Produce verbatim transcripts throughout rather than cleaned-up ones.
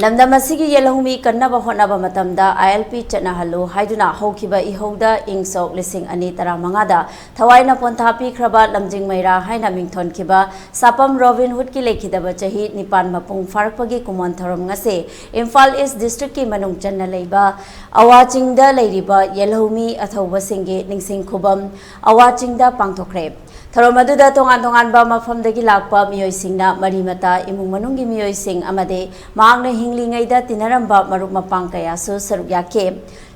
ꯂꯝꯗꯝ ꯑꯁꯤꯒꯤ ꯌꯦꯜꯍꯧꯃꯤ ꯀꯟꯅꯕ ꯍꯣꯠꯅꯕ ꯃꯇꯝꯗ ꯑꯥꯏ ꯑꯦꯜ ꯄꯤ ꯆꯠꯅꯍꯜꯂꯨ ꯍꯥꯏꯗꯨꯅ ꯍꯧꯈꯤꯕ ꯏꯍꯧꯗ ꯏꯪ ꯁꯣꯛ ꯂꯤꯁꯤꯡ ꯑꯅꯤ ꯇꯔꯥꯃꯉꯥꯗ ꯊꯋꯥꯏꯅ ꯄꯣꯟꯊꯥ ꯄꯤꯈ꯭ꯔꯕ ꯂꯝꯖꯤꯡ ꯃꯩꯔꯥ ꯍꯥꯏꯅ ꯃꯤꯡꯊꯣꯟꯈꯤꯕ ꯁꯥꯄꯝ ꯔꯣꯕꯤꯟ ꯍꯨꯗꯀꯤ ꯂꯩꯈꯤꯗꯕ ꯆꯍꯤ ꯅꯤꯄꯥꯟ ꯃꯄꯨꯡ ꯐꯥꯔꯛꯄꯒꯤ ꯀꯨꯃꯣꯟ ꯊꯧꯔꯝ ꯉꯁꯤ ꯏꯝꯐꯥꯜ ꯏꯁ ꯗꯤꯁꯇ꯭ꯔꯤꯛꯀꯤ ꯃꯅꯨꯡ ꯆꯟꯅ ꯂꯩꯕ ꯑꯋꯥ ꯆꯤꯡꯗ ꯂꯩꯔꯤꯕ ꯌꯦꯜꯍꯧꯃꯤ ꯑꯊꯧꯕꯁꯤꯡꯒꯤ ꯅꯤꯡꯁꯤꯡ ꯈꯨꯕꯝ ꯑꯋꯥ ꯆꯤꯡꯗ ꯄꯥꯡꯊꯣꯛꯈ꯭ꯔꯦ꯫ ꯊꯧꯔꯝ ꯑꯗꯨꯗ ꯇꯣꯉꯥꯟ ꯇꯣꯉꯥꯟꯕ ꯃꯐꯝꯗꯒꯤ ꯂꯥꯛꯄ ꯃꯤꯑꯣꯏꯁꯤꯡꯅ ꯃꯔꯤ ꯃꯇꯥ, ꯏꯃꯨꯡ ꯃꯅꯨꯡꯒꯤ ꯃꯤꯑꯣꯏꯁꯤꯡ ꯑꯃꯗꯤ ꯃꯍꯥꯛꯅ ꯍꯤꯡꯂꯤꯉꯩꯗ ꯇꯤꯟꯅꯔꯝꯕ ꯃꯔꯨꯞ ꯃꯄꯥꯡ ꯀꯌꯥꯁꯨ ꯁꯔꯨꯛ ꯌꯥꯈꯤ꯫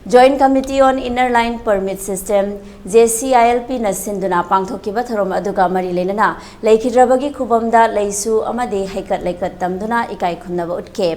Joint Committee on Inner Line Permit System, J C I L ꯄꯤꯅ ꯁꯤꯟꯗꯨꯅ ꯄꯥꯡꯊꯣꯛꯈꯤꯕ ꯊꯧꯔꯝ ꯑꯗꯨꯒ ꯃꯔꯤ ꯂꯩꯅꯅ ꯂꯩꯈꯤꯗ꯭ꯔꯕꯒꯤ ꯈꯨꯕꯝꯗ ꯂꯩꯁꯨ ꯑꯃꯗꯤ ꯍꯩꯀꯠ ꯂꯩꯀꯠ ꯇꯝꯗꯨꯅ ꯏꯀꯥꯏ ꯈꯨꯝꯅꯕ ꯎꯠꯈꯤ꯫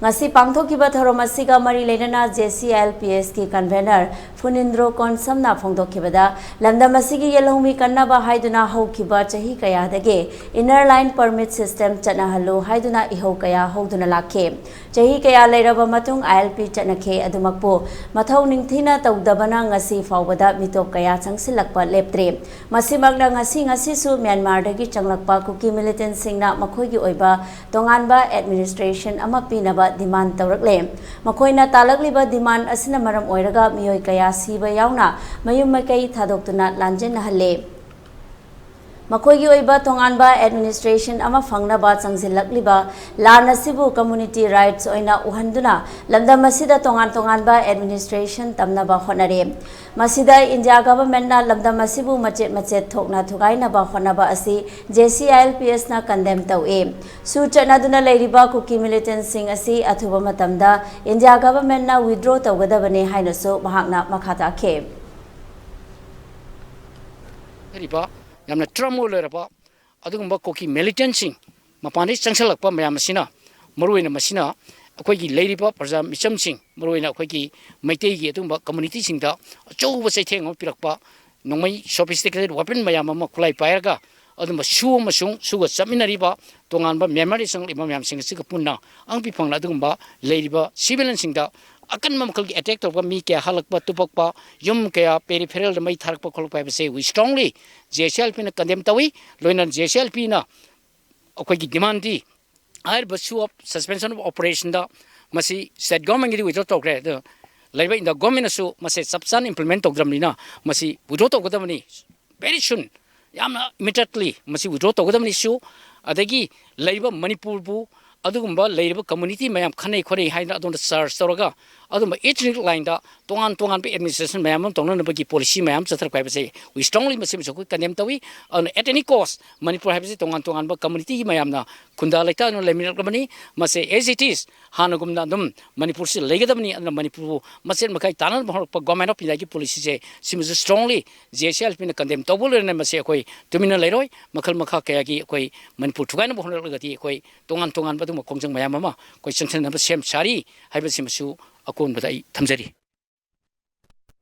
ꯉꯁꯤ ꯄꯥꯡꯊꯣꯛꯈꯤꯕ ꯊꯧꯔꯝ ꯑꯁꯤꯒ ꯃꯔꯤ ꯂꯩꯅꯅ J C I L P ꯑꯦꯁꯀꯤ convener ꯐꯨꯅꯤꯟꯗ꯭ꯔꯣ ꯀꯣꯟꯁꯝꯅ ꯐꯣꯡꯗꯣꯛꯈꯤꯕꯗ, ꯂꯝꯗꯝ ꯑꯁꯤꯒꯤ ꯌꯦꯜꯍꯧꯃꯤ ꯀꯟꯅꯕ ꯍꯥꯏꯗꯨꯅ ꯍꯧꯈꯤꯕ ꯆꯍꯤ ꯀꯌꯥꯗꯒꯤ Inner Line Permit System ꯆꯠꯅꯍꯜꯂꯨ ꯍꯥꯏꯗꯨꯅ ꯏꯍꯧ ꯀꯌꯥ ꯍꯧꯗꯨꯅ ꯂꯥꯛꯈꯤ꯫ ꯆꯍꯤ ꯀꯌꯥ ꯂꯩꯔꯕ ꯃꯇꯨꯡ ꯑꯥꯏ ꯑꯦꯜ ꯄꯤ ꯆꯠꯅꯈꯤ꯫ ꯑꯗꯨꯃꯛꯄꯨ ꯃꯊꯧ ꯅꯤꯡꯊꯤꯅ ꯇꯧꯗꯕꯅ ꯉꯁꯤ ꯐꯥꯎꯕꯗ ꯃꯤꯇꯣꯞ ꯀꯌꯥ ꯆꯪꯁꯤꯜꯂꯛꯄ ꯂꯦꯞꯇ꯭ꯔꯤ꯫ ꯃꯁꯤꯃꯛꯅ ꯉꯁꯤ ꯉꯁꯤꯁꯨ ꯃ꯭ꯌꯥꯟꯃꯥꯔꯗꯒꯤ ꯆꯪꯂꯛꯄ ꯀꯨꯀꯤ militantꯁꯤꯡꯅ ꯃꯈꯣꯏꯒꯤ ꯑꯣꯏꯕ ꯇꯣꯉꯥꯟꯕ administration ꯑꯃ ꯄꯤꯅꯕ demand ꯇꯧꯔꯛꯂꯦ꯫ ꯃꯈꯣꯏꯅ ꯇꯥꯂꯛꯂꯤꯕ demand ꯑꯁꯤꯅ ꯃꯔꯝ ꯑꯣꯏꯔꯒ ꯃꯤꯑꯣꯏ ꯀꯌꯥ ꯁꯤꯕ ꯌꯥꯎꯅ ꯃꯌꯨꯝ ꯃꯀꯩ ꯊꯥꯗꯣꯛꯇꯨꯅ ꯂꯥꯟꯖꯦꯟꯅꯍꯜꯂꯦ꯫ ꯃꯈꯣꯏꯒꯤ ꯑꯣꯏꯕ ꯇꯣꯉꯥꯟꯕ administration ꯑꯃ ꯐꯪꯅꯕ ꯆꯪꯁꯤꯜꯂꯛꯂꯤꯕ ꯂꯥꯟ ꯑꯁꯤꯕꯨ community rights ꯑꯣꯏꯅ ꯎꯍꯟꯗꯨꯅ ꯂꯝꯗꯝ ꯑꯁꯤꯗ ꯇꯣꯉꯥꯟ ꯇꯣꯉꯥꯟꯕ administration ꯇꯝꯅꯕ ꯍꯣꯠꯅꯔꯦ꯫ ꯃꯁꯤꯗ India governmentꯅ ꯂꯝꯗꯝ ꯑꯁꯤꯕꯨ ꯃꯆꯦꯠ ꯃꯆꯦꯠ ꯊꯣꯛꯅ ꯊꯨꯒꯥꯏꯅꯕ ꯍꯣꯠꯅꯕ ꯑꯁꯤ J C I L P Sꯅ condemn ꯇꯧꯏ꯫ ꯁꯨ ꯆꯠꯅꯗꯨꯅ ꯂꯩꯔꯤꯕ ꯀꯨꯀꯤ militantꯁꯤꯡ ꯑꯁꯤ ꯑꯊꯨꯕ ꯃꯇꯝꯗ India governmentꯅ withdraw ꯇꯧꯒꯗꯕꯅꯤ ꯍꯥꯏꯅꯁꯨ ꯃꯍꯥꯛꯅ ꯃꯈꯥ ꯇꯥꯈꯤ꯫ ꯍꯥꯏꯔꯤꯕ ꯌꯥꯝꯅ turmoil ꯑꯣꯏꯔꯕ ꯑꯗꯨꯒꯨꯝꯕ ꯀꯨꯀꯤ militantꯁꯤꯡ ꯃꯄꯥꯟꯗꯒꯤ ꯆꯪꯁꯜꯂꯛꯄ ꯃꯌꯥꯝ ꯑꯁꯤꯅ, ꯃꯔꯨꯑꯣꯏꯅ ꯃꯁꯤꯅ ꯑꯩꯈꯣꯏꯒꯤ ꯂꯩꯔꯤꯕ ꯄ꯭ꯔꯖꯥ ꯃꯤꯆꯝꯁꯤꯡ, ꯃꯔꯨꯑꯣꯏꯅ ꯑꯩꯈꯣꯏꯒꯤ ꯃꯩꯇꯩꯒꯤ ꯑꯗꯨꯒꯨꯝꯕ communityꯁꯤꯡꯗ ꯑꯆꯧꯕ ꯆꯩꯊꯦꯡ ꯑꯃ ꯄꯤꯔꯛꯄ, ꯅꯣꯡꯃꯩ sophisticated weapon ꯃꯌꯥꯝ ꯑꯃ, ꯈꯨꯠꯂꯥꯏ ꯄꯥꯏꯔꯒ ꯑꯗꯨꯝꯕ ꯁꯨ ꯑꯃꯁꯨꯡ ꯁꯨꯒ ꯆꯠꯃꯤꯟꯅꯔꯤꯕ ꯇꯣꯉꯥꯟꯕ ꯃ꯭ꯌꯥꯟꯃꯥꯔꯗꯒꯤ ꯆꯪꯂꯛꯂꯤꯕ ꯃꯌꯥꯝꯁꯤꯡ ꯑꯁꯤꯒ ꯄꯨꯟꯅ ꯑꯉꯛꯄ ꯐꯪꯅ ꯑꯗꯨꯒꯨꯝꯕ ꯂꯩꯔꯤꯕ civilianꯁꯤꯡꯗ ꯑꯀꯟꯕ ꯃꯈꯜꯒꯤ attack ꯇꯧꯔꯛꯄ, ꯃꯤ ꯀꯌꯥ ꯍꯜꯂꯛꯄ, ꯇꯨꯞꯄꯛꯄ, ꯌꯨꯝ ꯀꯌꯥ peripheralꯗ ꯃꯩ ꯊꯥꯔꯛꯄ ꯈꯣꯠꯂꯛꯄ ꯍꯥꯏꯕꯁꯦ we strongly J C I L Pꯅ condemn ꯇꯧꯏ꯫ ꯂꯣꯏꯅꯅ J C I L Pꯅ ꯑꯩꯈꯣꯏꯒꯤ demandꯗꯤ ꯍꯥꯏꯔꯤꯕ ꯁꯨ ꯑꯣꯐ ꯁꯁꯄꯦꯟꯁꯟ ꯑꯣꯐ ꯑꯣꯄꯔꯦꯁꯟꯗ ꯃꯁꯤ ꯁ꯭ꯇꯦꯠ ꯒꯣꯔꯃꯦꯟꯒꯤꯗꯤ ꯋꯤꯗ꯭ꯔꯣ ꯇꯧꯈ꯭ꯔꯦ, ꯑꯗꯣ ꯂꯩꯔꯤꯕ ꯏꯟꯗꯤꯌꯥ ꯒꯣꯔꯃꯦꯟꯅꯁꯨ ꯃꯁꯤ ꯆꯞ ꯆꯥꯅ ꯏꯝꯄ꯭ꯂꯤꯃꯦꯟ ꯇꯧꯗ꯭ꯔꯕꯅꯤꯅ ꯃꯁꯤ ꯋꯤꯗ꯭ꯔꯣ ꯇꯧꯒꯗꯕꯅꯤ꯫ ꯚꯦꯔꯤ ꯁꯨꯟ, ꯌꯥꯝꯅ ꯏꯃꯤꯗꯤꯌꯦꯠꯂꯤ ꯃꯁꯤ ꯋꯤꯗ꯭ꯔꯣ ꯇꯧꯒꯗꯕꯅꯤꯁꯨ, ꯑꯗꯒꯤ ꯂꯩꯔꯤꯕ ꯃꯅꯤꯄꯨꯔꯕꯨ ꯑꯗꯨꯒꯨꯝꯕ ꯂꯩꯔꯤꯕ ꯀꯝꯃꯨꯅꯤꯇꯤ ꯃꯌꯥꯝ ꯈꯠꯅꯩ ꯈꯣꯠꯅꯩ ꯍꯥꯏꯅ ꯑꯗꯣꯝꯗ ꯆꯥꯔꯖ ꯇꯧꯔꯒ ꯑꯗꯨꯝꯕ ꯏꯊꯅꯤꯛ ꯂꯥꯏꯟꯗ ꯇꯣꯉꯥꯟ ꯇꯣꯉꯥꯟꯕ ꯑꯦꯗꯃꯤꯅꯤꯁꯇ꯭ꯔꯦꯁꯟ ꯃꯌꯥꯝ ꯑꯃ ꯇꯧꯅꯅꯕꯒꯤ ꯄꯣꯂꯤꯁꯤ ꯃꯌꯥꯝ ꯆꯠꯊꯔꯛꯄ ꯍꯥꯏꯕꯁꯦ we strongly ꯃꯁꯤꯃꯁꯨ ꯑꯩꯈꯣꯏ ꯀꯟꯗꯦꯝ ꯇꯧꯏ꯫ ꯑꯗꯨꯅ at any cost ꯃꯅꯤꯄꯨꯔ ꯍꯥꯏꯕꯁꯤ ꯇꯣꯉꯥꯟ ꯇꯣꯉꯥꯟꯕ ꯀꯝꯃꯨꯅꯤꯇꯤꯒꯤ ꯃꯌꯥꯝꯅ ꯈꯨꯟꯗꯥ ꯂꯩꯇꯥꯗꯨꯅ ꯂꯩꯃꯤꯟꯅꯔꯛꯂꯕꯅꯤ꯫ ꯃꯁꯦ as it is ꯍꯥꯟꯅꯒꯨꯝꯅ ꯑꯗꯨꯝ ꯃꯅꯤꯄꯨꯔꯁꯤ ꯂꯩꯒꯗꯕꯅꯤ꯫ ꯑꯗꯨꯅ ꯃꯅꯤꯄꯨꯔꯕꯨ ꯃꯆꯦꯠ ꯃꯈꯥꯏ ꯇꯥꯅꯅꯕ ꯍꯧꯔꯛꯄ ꯒꯣꯔꯃꯦꯟ ꯑꯣꯐ ꯏꯟꯗꯤꯌꯥꯒꯤ ꯄꯣꯂꯤꯁꯤꯁꯦ ꯁꯤꯃꯁꯨ strongly ꯖꯦ ꯑꯦꯁ ꯑꯦꯜ ꯄꯤꯅ ꯀꯟꯗꯦꯝ ꯇꯧꯕ ꯂꯣꯏꯔꯅ ꯃꯁꯤ ꯑꯩꯈꯣꯏ ꯇꯨꯃꯤꯟꯅ ꯂꯩꯔꯣꯏ꯫ ꯃꯈꯜ ꯃꯈꯥ ꯀꯌꯥꯒꯤ ꯑꯩꯈꯣꯏ ꯃꯅꯤꯄꯨꯔ ꯊꯨꯒꯥꯏꯅꯕ ꯍꯣꯠꯅꯔꯛꯂꯒꯗꯤ ꯑꯩꯈꯣꯏ ꯇꯣꯉꯥꯟ ꯇꯣꯉꯥꯟꯕ ꯑꯗꯨꯒꯨꯝꯕ ꯈꯣꯡꯖꯪ ꯃꯌꯥꯝ ꯑꯃ ꯑꯩꯈꯣꯏ ꯆꯪꯁꯤꯟꯅꯕ ꯁꯦꯝ ꯁꯥꯔꯤ ꯍꯥꯏꯕꯁꯤꯃꯁꯨ ꯑꯀꯣꯟꯕꯗ ꯑꯩ ꯊꯝꯖꯔꯤ꯫